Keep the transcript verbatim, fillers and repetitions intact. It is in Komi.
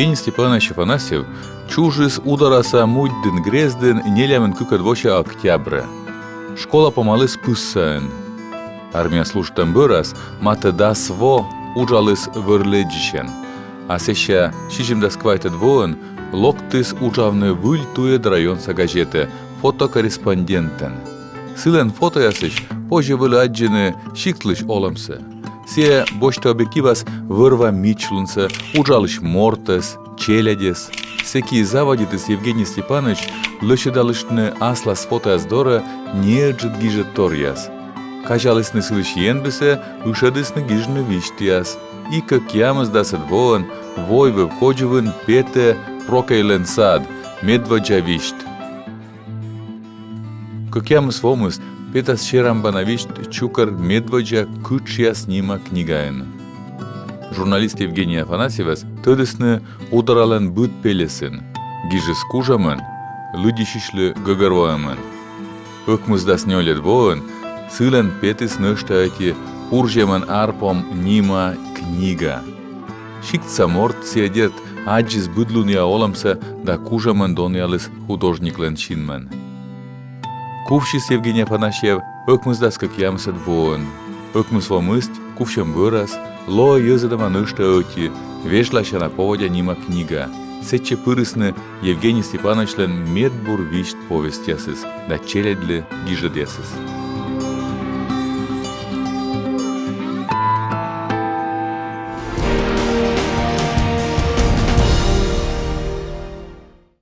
Евгений Степанович Афанасьев чужис Удараса Мудьдін грездын нелямын кыкӧд вося октябрӧ. Школа помаліс пыс сайын. Армияын служитӧм бӧрас матӧ дас во уджаліс вӧр лэдзысьӧн. А сэсся сизимдас квайтӧд воын локтіс уджавны выль туйӧд районса газетӧ фотокорреспондентӧн. Сылӧн фотоясысь позьӧ вӧлі аддзыны сиктлысь олӧмсӧ. Сійӧ босьтӧ объективас вӧр-ва мичлунсӧ, уджалысь мортӧс, челядьӧс. Сэки заводитіс Евгений Степанович лӧсьӧдалыштны аслас фотояс дорӧ неыджыд гижӧдторъяс. Казялісны сылысь енбисӧ, ышӧдісны гижны висьтъяс. И кӧкъямысдасӧд воӧн Войвыв кодзувын петӧ Прокейлӧн сад, медводдза висьт. Кӧкъямыс во мыст петас серамбана висьт чукӧр «Медводдза кытшъяс» нима книгаын. Журналист Евгений Афанасьевӧс тӧдісны Ударалӧн быд пельӧсын, гижис кужӧмӧн, лыддьысьысьлы гӧгӧрвоӧмӧн. Ӧкмысдас нёльӧд воын сылӧн петіс нӧшта ӧти «Пурзьӧмӧн ар пом» нима книга. Сиктса морт сійӧ, дерт, аддзис быдлунъя олӧмсӧ да кужӧмӧн донъяліс художниклӧн синмӧн. Кувсис Евгений Афанасьев ӧкмысдас кӧкъямысӧд воын. Ӧкмыс во мысти кувсьӧм бӧрас лоӧ йӧзӧдӧма нӧшта ӧти «Вежласяна поводдя» нима книга. Сэтчӧ пырисны Евгений Степановичлӧн медбур висьт повестьясыс да челядьлы гижӧдъясыс.